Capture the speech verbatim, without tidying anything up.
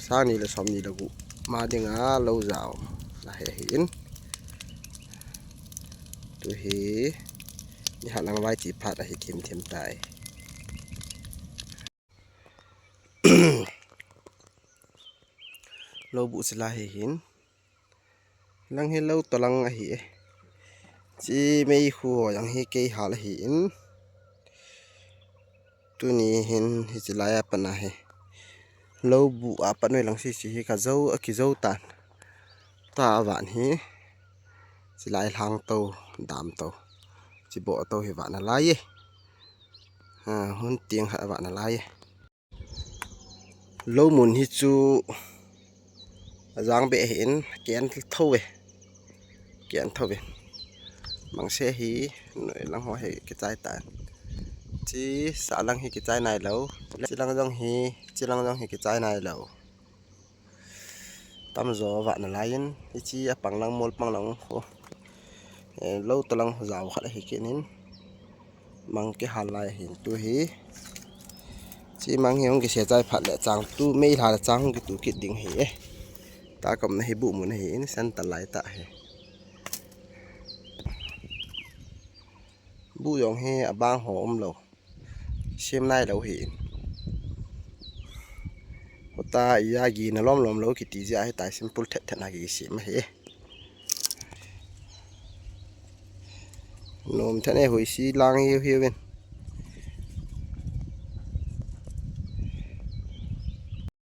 Sang ni le som ni le gup ma dinga lou jao la hi ahin. Tu hi ni hat lang vai chi phat ahi thim thim tai. Lou buh sila hi hin. Lang hi lou to lang ahi e. Chi mei khu ho jang hi kei hal ahi in. Tuni hin hichi lai a pat na hi. Lou buh a pat noi lang sisi hi ka jou, a ki jou tan. Ta a van hi. Chi lai hlang to, dam to. Chi bo to hi van a lai e. Ha, hun tiang ha van a lai e. Lou mun hi chu a jang be hin ken tho ve. Ken tho ve. Mangse hi noi lang ho hi kichai tan. Chi sa lang hi kichai nai lou. Chi lang jong hi, chi lang jong hi kichai nai lou. Tamjo vah na lai in, hichi a pang lang mol pang lang ho. Eh, lou to lang jao khat ahi kit in. Mang kihal lai ahin tu hi. Chi mang hi hung kise chai phat le chang tu mei hla le chang hung kitu kit ding hi e. Ta kom na hi buh mun ahi in, sen ta lai ta hi. Buh jong hi a bang ho um lou. Sem nai lou hi. Hota iya gi na lom lom lou kiti jia hi tai simple thet thet na ki sem hi. Nom thet ne hui si lang hiu hiu in.